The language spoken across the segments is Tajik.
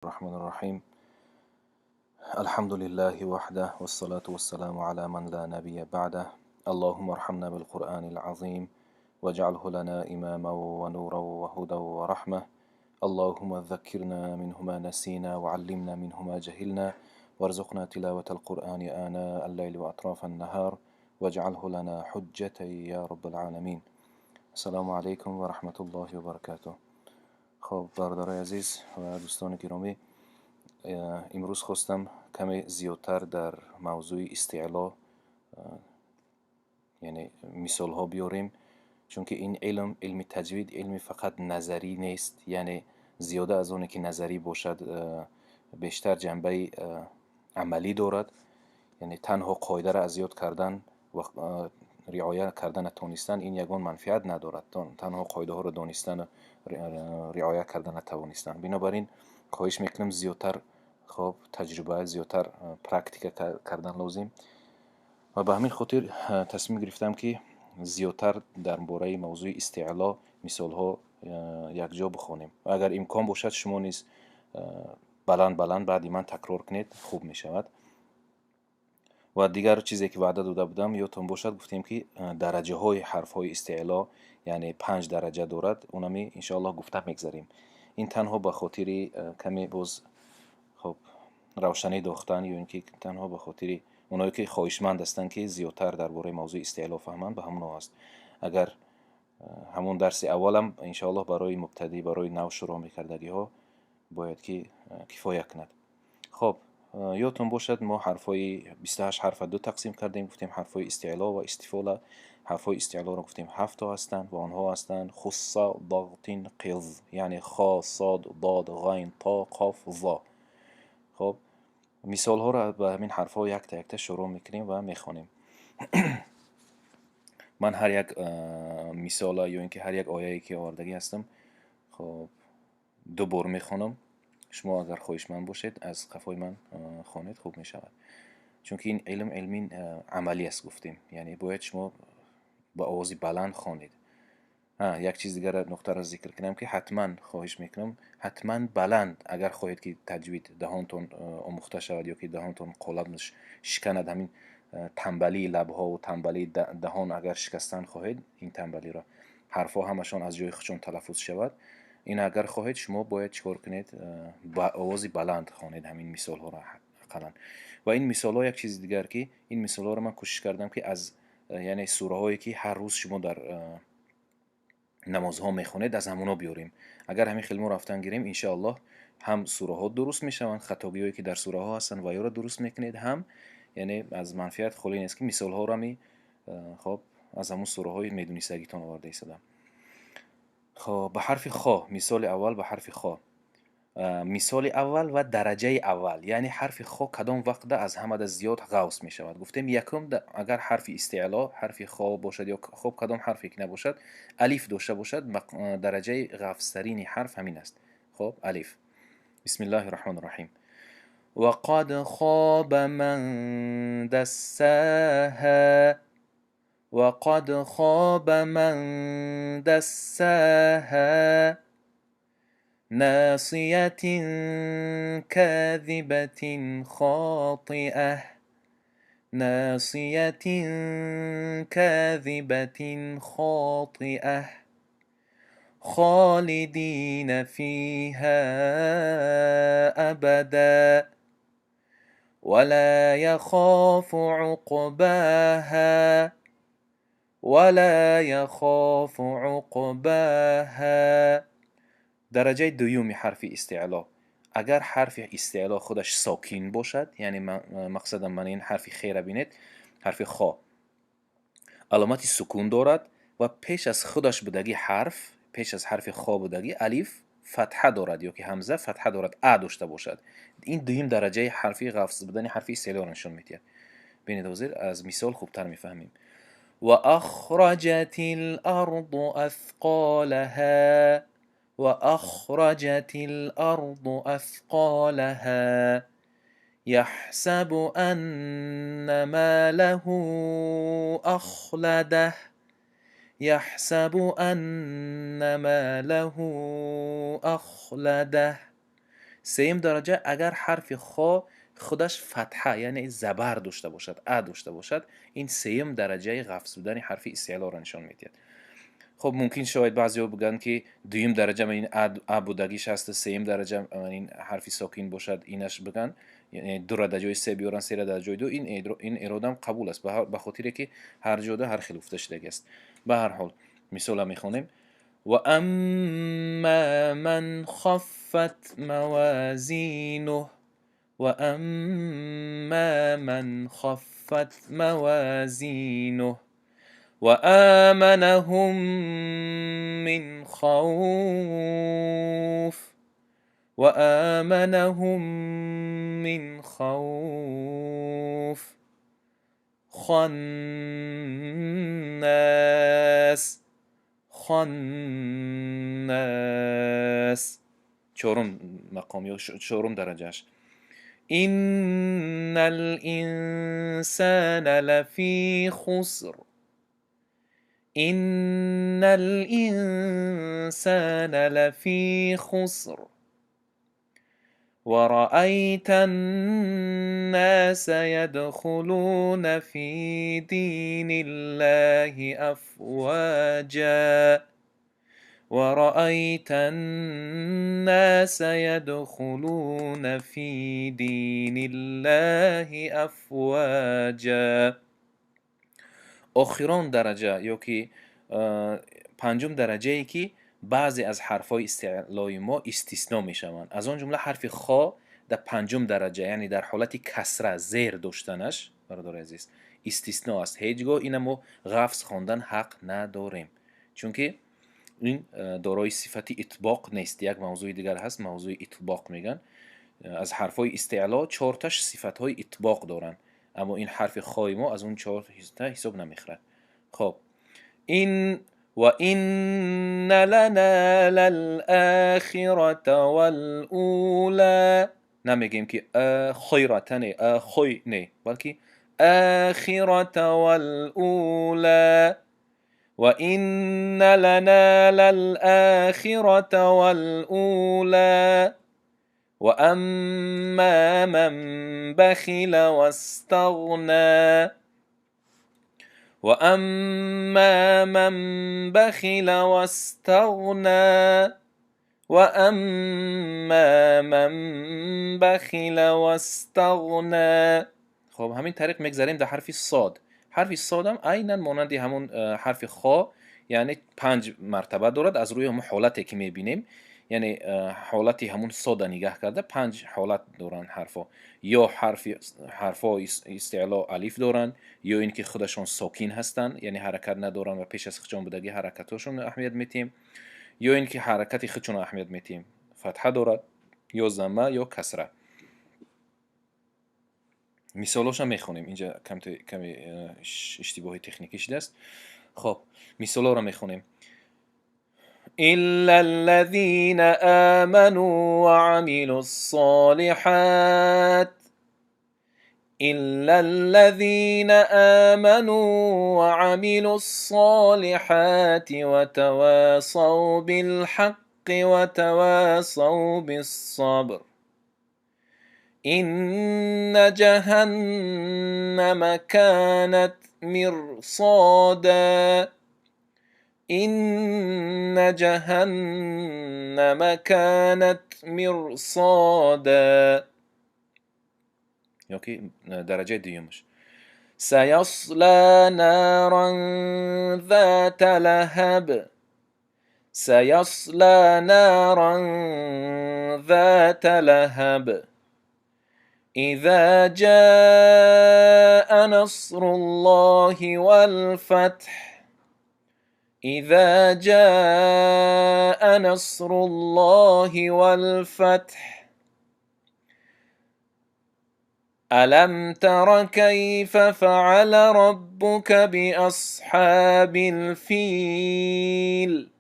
الرحمن الرحيم. الحمد لله وحده، والصلاة والسلام على من لا نبي بعده. اللهم ارحمنا بالقرآن العظيم واجعله لنا إماما ونورا وهدى ورحمة. اللهم ذكرنا منه ما نسينا وعلمنا منه ما جهلنا، وارزقنا تلاوة القرآن آناء الليل وأطراف النهار، واجعله لنا حجة يا رب العالمين. السلام عليكم ورحمة الله وبركاته. خب برادرای عزیز و دوستان گرامی، امروز خواستم کمی زیادتر در موضوع استعلا، یعنی مثال ها بیاریم، چون که این علم، علم تجوید، علم فقط نظری نیست، یعنی زیاده از اونی که نظری باشد بیشتر جنبه عملی دارد. یعنی تنها قاعده را از یاد کردن و رعایت کردن نتوانستن این یگان منفعت ندارد. تنها قاعده ها را دانستن و رعایت کردن نتوانستن. بنابراین خواهش میکنم زیادتر خب تجربه، زیادتر практика кардан лозим ва ба ҳамин хотир тасмим гирифтам, ки зиёдтар дар бораи мавзӯи истеъло мисолҳо якҷо бихонем ва агар имкон бошад, шумо низ баланд баланд баъди ман такрор кунед, хуб мешавад. Ва дигар чизе ки ваъда дода будам, ёдтон бошад, гуфтем, ки дараҷаҳои ҳарфҳои истеъло, яъне панҷ дараҷа дорад, унами иншоаллоҳ гуфта мегзарем. Ин танҳо ба хотири каме боз хоб равшанӣ дохтан ё ин ки танҳо ба хотири оное ки хоҳишманд ҳастанд, ки зиёдтар дар бораи мавзӯи истеъло фаҳманд, ба ҳамоно аст. Агар ҳамон дарси аввалам иншоаллоҳ барои мубтадӣ, барои нав шурӯъ мекардагиҳо бояд ки кифоя кунад. Хоб, ёдтон бошад, мо ҳарфҳои 28 ҳарфа ду тақсим кардем. Гуфтем ҳарфҳои истеъло ва истифола. Ҳарфҳои истеълоро гуфтем ҳафто ҳастанд ва онҳо ҳастанд хусса, дағтин, қиз, яъне хо, сод, дод, ғайн, то, қоф, зо. Хоб, мисолҳоро ба ҳамин ҳарфҳо якта якта шурӯъ мекунем ва мехонем. Ман ҳар як мисола ё ин ки ҳар як ояе ки овардагӣ ҳастам, хоб, ду бор мехонам. Шумо агар хоҳишманд бошед, аз қафои ман хонед, хуб мешавад, чунки ин илм илми амалӣ аст, гуфтем, яъне бояд шумо ба овози баланд хонед. Як чиз дигара нуқтаро зикр кунам, ки ҳатман хоҳиш мекунам, ҳатман баланд. Агар хоҳед, ки таҷвид даҳонтон омӯхта шавад ё ки даҳонтон қолаб шиканад, ҳамин тамбалии лабҳову тамбалии даҳон агар шикастан хоҳед, ин тамбалиро, ҳарфҳо ҳамашон аз ҷои худшон талаффуз шавад, ин агар хоҳед, шумо бояд чӣ кор кунед? Ба овози баланд хонед ҳамин мисолҳоро ақаллан. Ва ин мисолҳо, як чизи дигар, ки ин мисолҳоро ман кӯшиш кардам, ки аз яъне сураҳое ки ҳар рӯз шумо дар намозҳо мехонед, аз ҳамоно биёрем. Агар ҳамин хел мо рафтан гирем, иншоаллоҳ, ҳам сураҳо дуруст мешаванд, хатогиҳое ки дар сураҳо ҳастанд ва ёро дуруст мекунед, ҳам яъне аз манфиат холӣ нест, ки мисолҳоро ми хоб аз ҳамон сураҳои медонистагитон оварда истодам. Хоб, ба ҳарфи хо, мисоли аввал ба ҳарфи хо, мисоли аввал ва дараҷаи аввал, яъне ҳарфи хо кадом вақта аз ҳамада зиёд ғавс мешавад? Гуфтем, якум, агар ҳарфи истеъло ҳарфи хо бошад ё хоб кадом ҳарфе ки набошад, алиф дошта бошад, дараҷаи ғафстарини ҳарф ҳамин аст. Хоб, алиф. Бисмиллаҳи раҳмони раҳим. وقد خاب من دساها، وقد خاب من دساها، ناصية كاذبة خاطئة، ناصية كاذبة خاطئة، خالدين فيها أبدا، ولا يخاف عقباها، ولا يخاف عقباها. Дараҷаи дуюми ҳарфи истеъло: агар ҳарфи истеъло худаш сокин бошад, яъне мақсадам ман ин ҳарфи хера бинед, ҳарфи хо аломати сукун дорад ва пеш аз худаш будагӣ ҳарф, пеш аз ҳарфи хо будагӣ алиф фатҳа дорад ё ки ҳамза фатҳа дорад, а дошта бошад, ин дуюм дараҷаи ҳарфи ғафз будани ҳарфи истеълоро нишон медиҳад. Бинед, ҳозир аз мисол хубтар мефаҳмем. وأخرجت الأرض أثقالها، وأخرجت الأرض أثقالها، يحسب أن ماله أخلده، يحسب أن ماله أخلده. Сеюм дараҷа, агар ҳарфи хо худаш фатҳа, яъне забар дошта бошад, а дошта бошад, ин сеюм дараҷаи ғафз будани ҳарфи истеълоро нишон медиҳад. Хоб, мумкин шояд баъзеҳо бигӯянд, ки дуюм дараҷа ин а будагиш ҳаст, сеюм дараҷа ин ҳарфи сокин бошад, инаш бигӯянд, яъне дура дар ҷои се биёранд, сера дар ҷои ду. Ин эродам қабул аст, ба хотире ки ҳар ҷода ҳар хел гуфта шудагӣ аст. Ба ҳар ҳол мисола мехонем. Ва амма ман хаффат мавазинуҳ, ва амма ман хаффат мавазинуҳ ва аманаҳум мин хавф, ва аманаҳум мин хавф. Ханнас, ханнас. Чорум мақом ё чорум дараҷааш. Иннал инсана лафи хуср, иннал инсана лафи хуср. Ва раайтан носа ядхулуна фи диниллаҳи афвоҷа, ва раайтан носа ядхулуна фи диниллаҳи афвоҷа. Охирон дараҷа ё ки панҷум дараҷае ки баъзе аз ҳарфҳои истеълои мо истисно мешаванд, аз он ҷумла ҳарфи хо дар панҷум дараҷа, яъне дар ҳолати касра зер доштанаш, бародари азиз, истисно аст. Ҳеҷ гоҳ ина мо ғафз хондан ҳақ надорем, чунки ин дорои сифати итбоқ нест. Як мавзӯи дигар ҳаст, мавзӯи итбоқ мегӯянд. Аз ҳарфҳои истеъло чорташ сифатҳои итбоқ доранд, аммо ин ҳарфи хои мо аз он чор ҳисоб намехӯрад. Хоб, ин ва инна лана лал-охирата вал-ула. Намегӯем ки хойрата не, хой не, балки охирата вал-ула. Ва инна лана лал-охирата вал-ула. Ва амма ман бахила вастагна, ва амма ман бахила вастагна, ва амма ман бахила вастагна. Хоб, ҳамин тариқ мегзарем дар ҳарфи сод. Ҳарфи содам айнан монанди ҳамон ҳарфи хо, яъне панҷ мартаба дорад. Аз рӯи ҳамон ҳолате ки мебинем, яъне ҳолати ҳамон сода нигаҳ карда панҷ ҳолат доранд ҳарфҳо. Ё ҳарфҳо истеъло алиф доранд, ё ин ки худашон сокин ҳастанд, яъне ҳаракат надоранд ва пеш аз худшон будагӣ ҳаракатҳошон аҳамият метиҳем, ё ин ки ҳаракати худшон аҳамият метиҳем, фатҳа дорад ё замма ё касра. Мисолҳоша мехонем. Инҷа каме иштибоҳи техникӣ шудааст. Хоб, мисолҳоро мехонем. إلا الذين آمنوا وعملوا الصالحات، إلا الذين آمنوا وعملوا الصالحات وتواصوا بالحق وتواصوا بالصبر. إن جهنم كانت مرصادا، إن جهنم كانت مرصادا. يوكي درجة ديومش. سيصلى نارا ذات لهب، سيصلى نارا ذات لهب. إذا جاء نصر الله والفتح، إذا جاء نصر الله والفتح. ألم تر كيف فعل ربك بأصحاب الفيل؟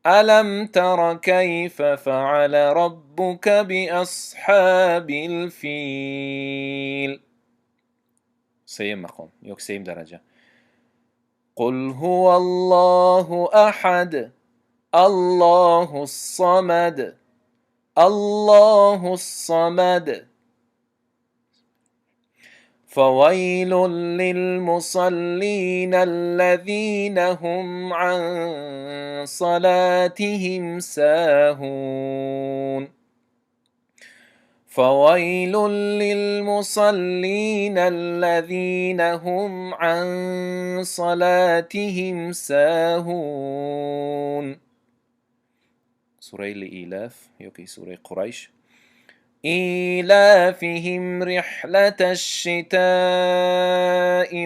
ألم تر كيف فعل ربك بأصحاب الفيل؟ سيم مقام يوك سيم درجة. قل هو الله أحد الله الصمد الله الصمد. فويل للمصلين الذين هم عن صلاتهم ساهون. فويل للمصلين الذين هم عن صلاتهم ساهون. سورة الإيلاف يوكي سورة قريش. إيلافهم رحلة الشتاء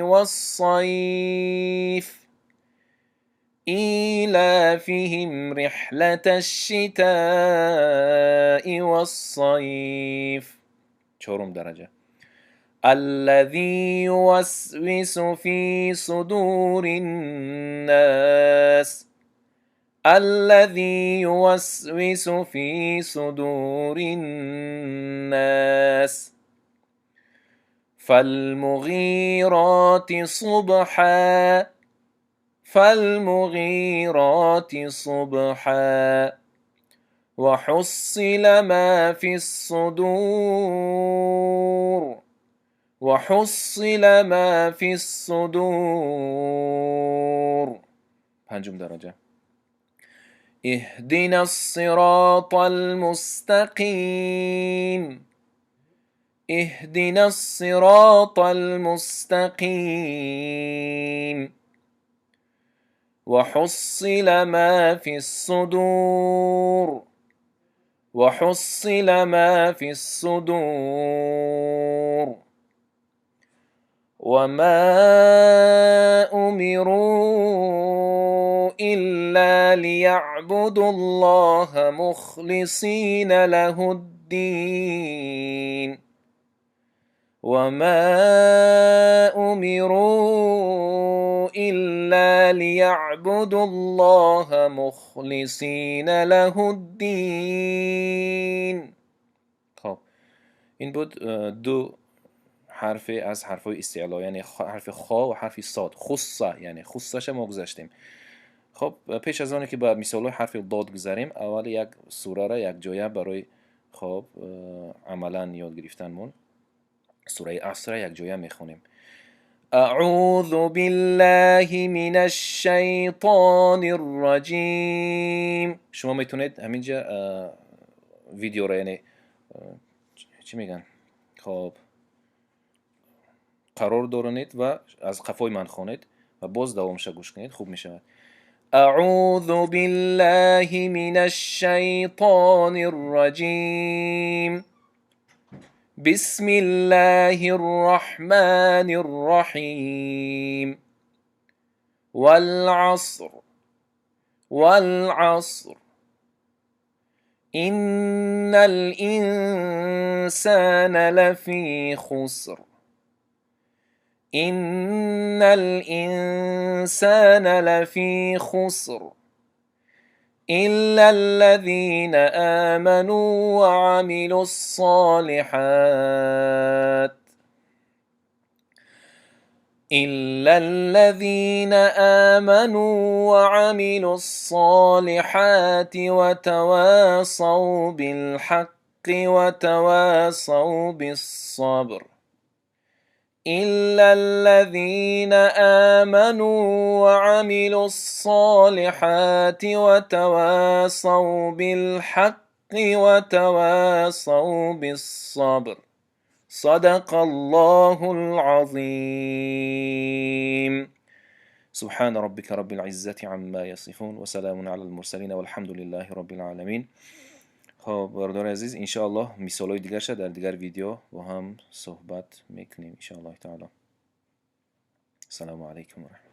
والصيف. إيلافهم رحلة الشتاء والصيف. چهارم درجة. الذي يوسوس في صدور الناس. الذي يوسوس في صدور الناس. فالمغيرات صبحا. فالمغيرات صبحا. وحصل ما في الصدور. وحصل ما في الصدور. پنجم درجة. اهدنا الصراط المستقيم. اهدنا الصراط المستقيم. وحصل ما في الصدور. وحصل ما في الصدور. وما أمروا إلا ليعبدوا الله مخلصين له الدين. وما أمروا إلا ليعبدوا الله مخلصين له الدين. خب این بود دو حرف از حرفای استعلا، یعنی حرف خا و حرف صاد. خصه، یعنی خصه‌ش ما گذاشتیم. خب پیش از آنی که به مثال حرف ضاد گذاریم، اول یک سوره را یک جایه برای خب عملا یاد گرفتنمون سوره عصر را یک جایه میخونیم. اعوذ بالله من الشیطان الرجیم. شما میتونید همینجا ویدیو را، یعنی چی میگن، خب قرار دارانید و از قفای من خوانید و باز دوامش گوش کنید، خوب میشود. اعوذ بالله من الشیطان الرجیم. بسم الله الرحمن الرحیم. والعصر والعصر إن الإنسان لفی خسر. إن الإنسان لفی خسر إلا الذين آمنوا وعملوا الصالحات. إلا الذين آمنوا وعملوا الصالحات وتواصوا بالحق وتواصوا بالصبر. إلا الذين آمنوا وعملوا الصالحات وتواصوا بالحق وتواصوا بالصبر. صدق الله العظيم. سبحان ربك رب العزة عما يصفون وسلام على المرسلين والحمد لله رب العالمين. خب برادر عزیز، انشاءالله مثالای دیگر شد در دیگر ویدیو با هم صحبت میکنیم انشاءالله تعالی. السلام علیکم و رحمت